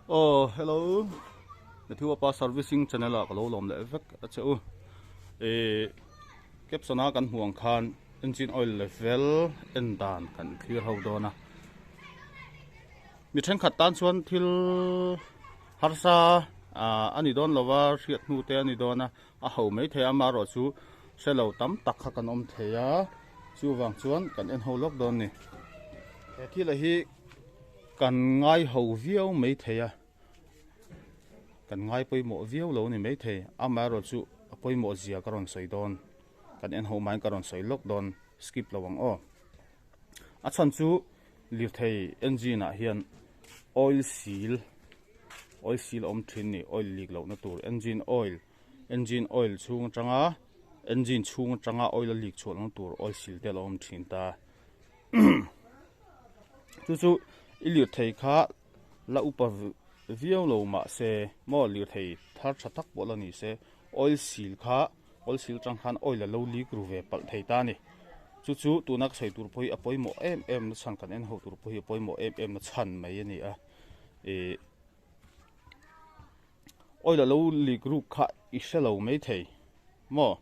Aw hello Matthew pa servicing channel ah ka lo lawm leh vek a che u ih caption a kan hmuh ang khan engine oil level en dan kan thlir ho dawn a mi thenkhat tan chuan thil harsa ah a ni dawn lo va hriat hnu te a ni dawn a a ho mai thei a amaherawhchu hre lo tam tak kha kan awm thei a chuvang chuan kan en ho lawk dawn a ni he thil ah hi. Kan ngai ho viau mai thei a, kan ngai pawimawh viau lo a ni mai thei. Amaherawh chu a pawimawh zia ka rawn sawi dawn, kan en ho maiin ka rawn sawi lawk dawn, skip lo ang aw. A chhan chu lirthei engine ah hian oil seal, oil seal a awm thin a ni, oil leak lohna tur engine oil, engine oil chhung atanga engine chhung atanga oil a leak chhuah lohna tur oil seal te a lo awm thin ta. Chu chu i lirthei kha la upa viau lo mahse maw lirthei thar tha tak pawh la ni se oil seal kha oil seal atang khan oil a lo leak ru ve palh thei ta a ni. Chu chu tuna ka sawi tur pawh hi a pawimawh em em na chhan kan en ho tur pawh hi a pawimawh em em na chhan mai a ni a ih oil a lo leak ruk kha i hre lo maithei maw.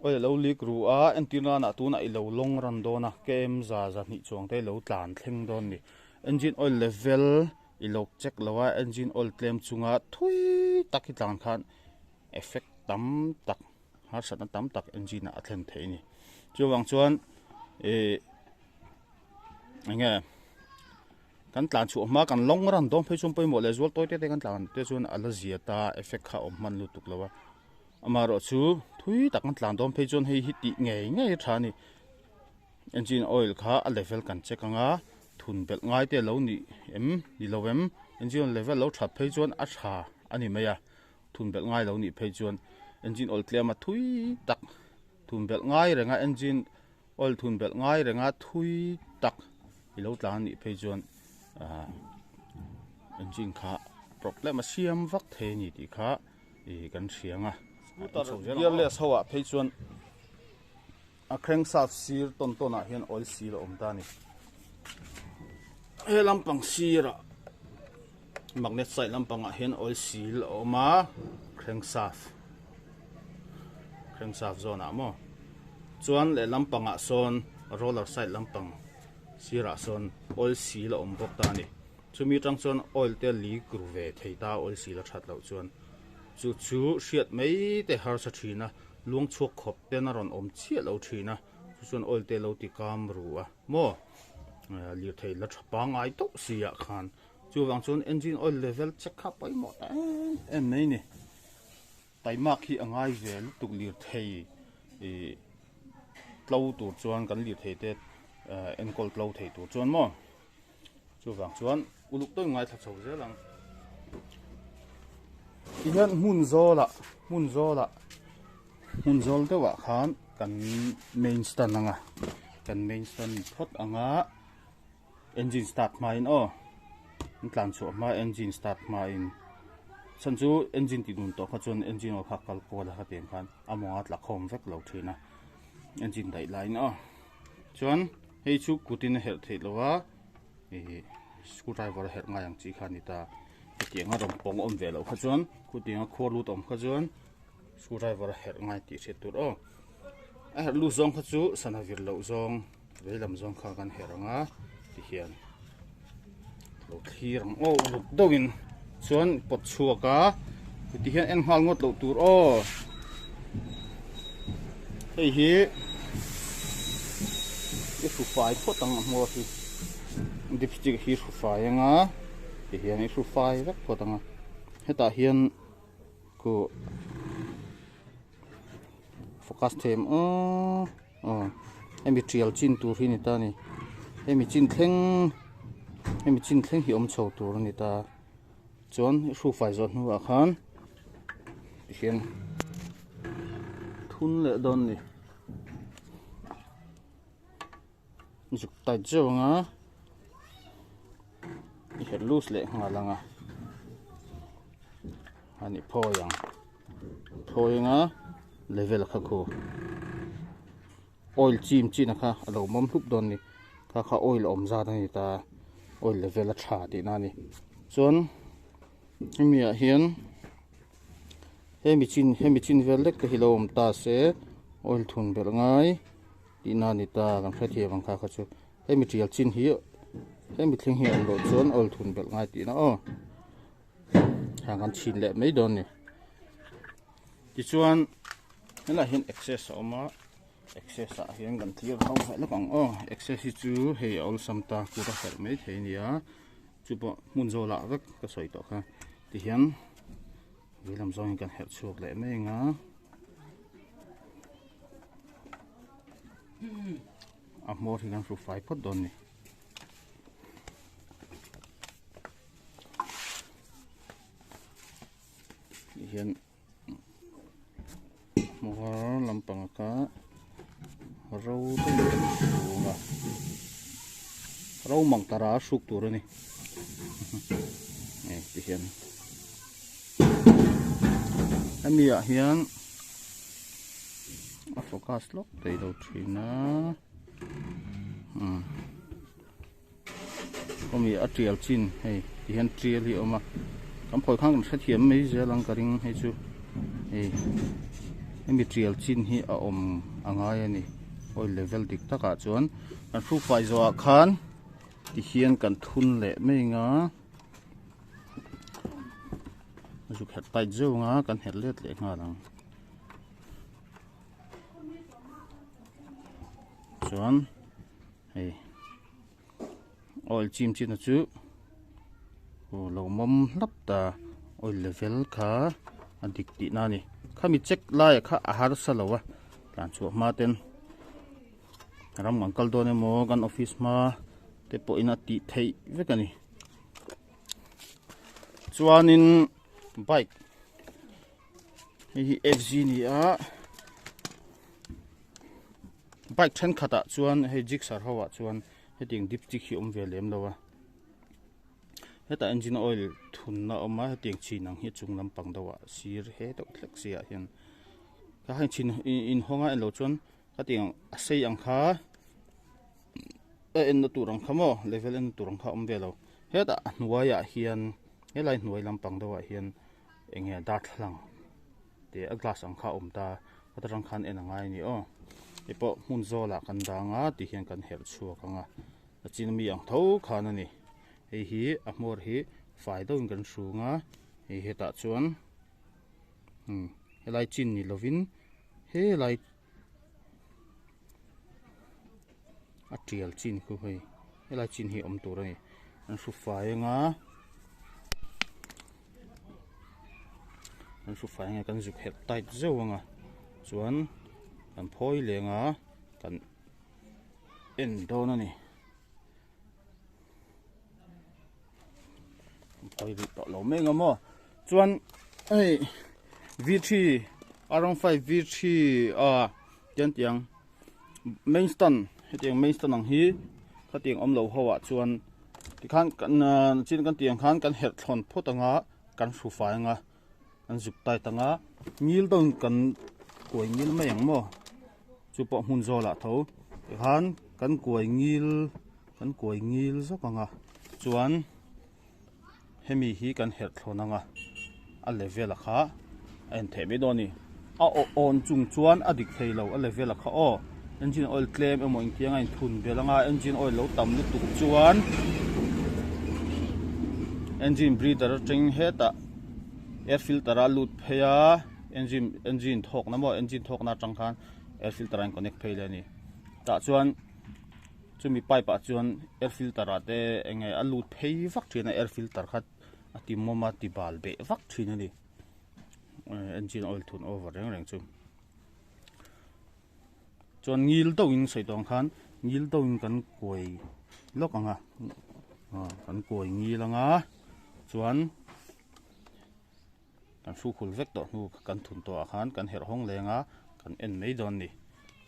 Oil a lo leak ru a, entir nanah tunah i lo lawng ran dawn a, km za zahnih chuang te i lo tlan thleng dawn a ni. Engine oil level i lo check lo a, engine oil tlem chunga thui tak hi tlan khan effect tam tak harsatna tam tak engine ah a thlen theih a ni. Chuvang chuan ih eng nge kan tlan chhuah hma kan lawng ran dawn phei chuan pawimawh leh zual tawi te te kan tlan te chuan a la zia ta effect kha a awm hman lutuk lo a. Amaherawh chu thui tak an tlan dawn phei chuan hei hi tih ngei ngei a tha a ni. Engine oil kha a level kan check ang a, thun belh ngai te alo nih em ni lo em, engine oil level lo that phei chuan a tha a ni mai a, thun belh ngai lo nih phei chuan engine oil tlem a thui tak thun belh ngai reng a engine oil thun belh ngai reng a thui tak i lo tlan a nih phei chuan ah engine kha problem a siam vak thei a ni tih kha. Ih kan hriang a Scooter gearless ho ah phei chuan a crankshaft sir tawn tawn ah hian oil seal a awm ta a ni. He lampang sirah magnet side lampang ah hian oil seal a awm a crankshaft crankshaft zawn ah maw chuan leh lampang ah sawn roller side lampang sirah sawn oil seal a awm bawk ta a ni. Chumi atang chuan oil te leak ru ve thei ta oil seal a that loh chuan chu chu hriat mai te harsa thin a, luang chhuak khawp ten a rawn awm chiah lo thin a, chu chuan oil te lo ti kam ru a maw lirthei la tha pangngai tawh si ah khan chuvang chuan engine oil level check kha pawimawh ta em em mai a ni. Taimak hi a ngai ve lutuk lirthei ih tlo tur chuan kan lirthei te enkawl tlo thei tur chuan maw. Chuvang chuan uluk tawng ngaithla chho zel ang. Tihian hmun zawlah hmun zawlah hmun zawl deuhah khan kan main stand anga kan main stand phawt anga engine start hmain aw an tlan chhuah hma engine start hmain chhan chu engine tih dun tawh kha chuan engine aw kha kal kual a khatiang khan a mawnga tla khawm vek lo thin a engine daih laiin aw. Chuan hei chu kutin a herh theih loh a ih screw driver a herh ngai ang chi kha a ni ta hetiang a rawn pawng awm ve loh kha chuan khutiang a khuar lut awm kha chuan screw driver a herh ngai tih hriat tur aw a herh lut zawng kha chu sana vir loh zawng veilam zawng kha kan herh ang a tihian lo thlir ang aw uluk deuhin chuan pawt chhuak a tihian en nghal ngawt loh tur aw hei hi i hru fai phawt ang a hmawr hi dipstick hi hru fai anga tihian i hru fai vek phawt ang a hetah hian ku focus them aw aw hemi tial chin tur hi a ni ta a ni hemi chin thleng hemi chin thleng hi awm chho tur a ni ta chuan hru fai zawh hnuah khan tihian thun leh dawn a ni zuk tight zeuh ang a i herh loose leh nghal ang a ani phawi ang phawi anga level kha khu oil chim chin a kha a lo mawm hlup dawn ni kha kha oil awm zat a ni ta. Oil level a tha tihna a ni. Chuan hemi ah hian hemi chin hemi chin vel lek te hi lo awm ta se oil thun belh ngai tihna a ni ta kan hrethiam ang kha kha chu hemi tial chin hi hemi thleng hi a awm loh chuan oil thun belh ngai tihna aw hang kan chhin leh mai dawn a ni tichuan helaiah hian access a awm a. Access ah hian kan clear ho hlauh lawk ang aw access hi chu hei a awlsam ta kut a herh mai thei a nia chu pawh hmun zawl ah vek ka sawi tawh kha tihian vei lam zawng in kan herh chhuak leh mai ang a a hmawr hi kan hru fai phawt dawn a ni. Tihian. Hmawr lampang kha ro deuh in a chhung a ro mang tara a hruk tur a ni hei ti hian hemi ah hian a focus lawk thei lo thin a umm khawmi a tial chin hei ti hian tial hi a awm a kan phawi khan kan hrethiam mai zel ang ka ring hei chu hei hemi tial chin hi a awm a ngai a ni oil level dik takah chuan kan hruk fai zawh ah khan ti hian kan thun leh mai ang a zuk herh tight zeuh ang a kan herh let leh nghal ang chuan. Hei oil chim chin na chu aw lo mawm hlap ta oil level kha a dik tihna a ni khami check lai ah kha a harsa lo a tlan chhuah hma ten ram kan kal dawn emaw kan office hma te pawhin a tih theih vek a ni chuanin bike hei hi F G a ni a. Bike thenkhat ah chuan hei gixxer ho ah chuan hetiang dipstick hi a awm ve lem lo a hetah engine oil thunna a awm a hetiang chin ang hi a chung lampang deuh ah sir he deuh hlek si ah hian kha heng chin inhawng a en loh chuan khatiang a sei ang kha a enna tur ang kha maw level enna tur ang kha a awm ve lo hetah a hnuaiah hian helai hnuai lampang deuh ah hian eng nge darthlalang te a glass ang kha a awm ta heta tang khan en a ngai a ni aw hei pawh hmun zawlah kan dang a ti hian kan herh chhuak ang a a chin ami ang tho khan a ni hei hi a hmawr hi fai deuhin kan hrung a hei hetah chuan umm helai chin ni lovin helai a tial chin khu hei helai chin hi awm tur a ni an hru fai anga an hru fai anga kan zuk herh tight zeuh anga chuan kan phawi leng a kan en dawn a ni phawi rih tawh lo mai anga maw chuan hei v three around 5 v three a tiang tiang main stand hetiang main stand ang hi khatiang awm lo ho ah chuan tikhan kan chin kan tih ang khan kan herh thlawn phawt anga kan hru fai anga kan zuk tight anga ngil deuhin kan kuai ngil mai ang maw chu pawh hmun zawl ah tho tikhan kan kuai ngil kan kuai ngil zawk anga chuan hemi hi kan herh thlawn anga a level a kha a en theih mai dawn a ni a awn chung chuan a dik thei lo a level a kha aw engine oil tlem emaw engtiang a inthun belh anga engine oil lo tam lutuk chuan engine breather atangin hetah air filter a lut phei a engine engine thawkna maw engine thawkna atang khan air filter a in connect phei leh a ni tah chuan. Chumi pipe ah chuan air filter ah te eng nge a lut phei vak thin a air filter kha a ti mawm a ti bal beh vak thin a ni engine oil thun over reng reng chu chuan ngil deuh in sawi tawh ang khan ngil deuh in kan kuai lawk ang a kan kuai ngil ang a chuan Kan hru khul vek tawh hnu kan thun tawh ah khan kan herh hawng leng a, kan en mai dawn ni.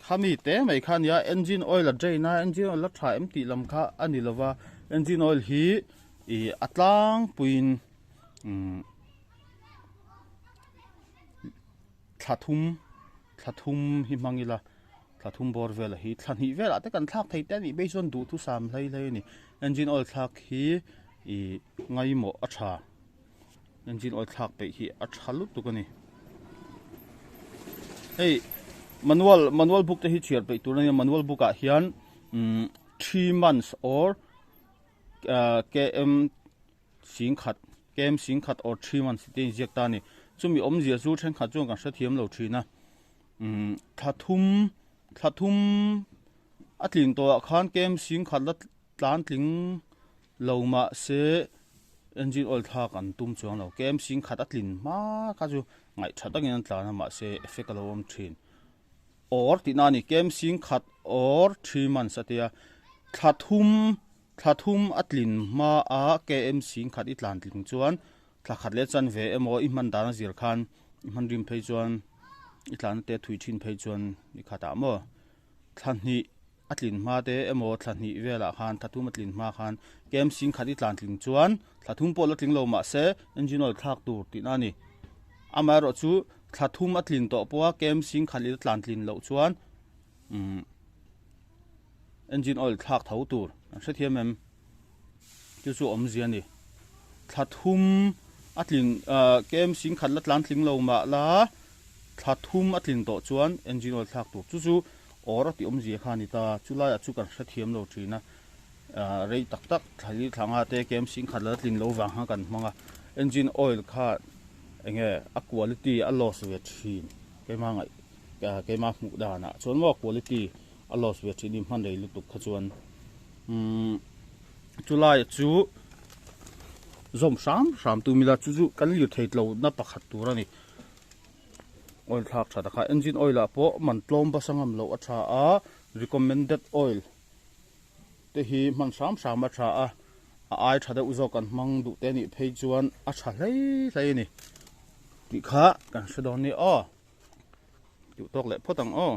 Khami te mai kha ania engine oil a drain a, engine oil a tha em tih lam kha a ni lova, engine oil hi ih a tlangpuiin umm thla thum thla thum hi hmang ila. Thla thum bawr vela hi thla hnih velah te kan thlak thei te a nih phei chuan duhthusam hlei hlei a ni. Engine oil thlak hi ih ngaimawh a tha. Engine oil thlak peih hi a tha lutuk a ni. Hei manual manual book te hi chhiar peih tur a nia manual book ah hian umm three months or ah km singkhat km singkhat or three months tih te a inziak ta a ni. Chumi awmzia chu thenkhat chuan kan hrethiam lo thin a umm thla thum thla thum a tlin tawh ah khan km singkhat la tlan tling Lo mahse engine oil thlak an tum chuang lo. KMC in khat a tlin hma kha chu ngaihtha takin an tlan a mahse effect a lo awm thin. Or tihna a ni KMC in khat or 3 months a tia thla thum thla thum a tlin hma a KMC in khat i tlan tling chuan thla khat leh chan ve emaw i hman dan a zir khan i hman rim phei chuan i tlan te thui thin phei chuan i khatah maw thla hnih A tlin hma te emaw thla hnih velah khan thla thum a tlin hma khan kem sing khat i tlan tling chuan thla thum pawh la tling lo mahse engine oil thlak tur tihna a ni. Amaherawh chu thla thum a tlin tawh pawha kem sing khat i la tlan tlin loh chuan umm engine oil thlak tho tur an hrethiam em? Chu chu awmzia a ni. Thla thum a tlin ah kem sing khat la tlan tling lo mah la thla thum a tlin tawh chuan engine oil thlak tur chu chu Awr a tih awmzia kha a ni ta, chu laiah chu kan hrethiam lo thin a, rei tak tak thlali thla nga te kem sing khat la tlin lo vang kha kan hmang a, engine oil kha eng nge a quality a loss ve thin keima ngaih keima hmuh danah chuan maw quality a loss ve thin i hman rei lutuk kha chuan umm chu laiah chu zawm hram hram tum ila chu chu kan lirthei tlo na pakhat tur a ni. Oil thlak tha tak a, engine oil ah pawh man tlawm basa ngam loh a tha a, recommended oil te hi hman hram hram a tha a, a ai tha deuh zawk an hmang duh te anih phei chuan a tha hlei hlei a ni tih kha kan hre dawn a ni aw, duh tawk leh phawt ang aw.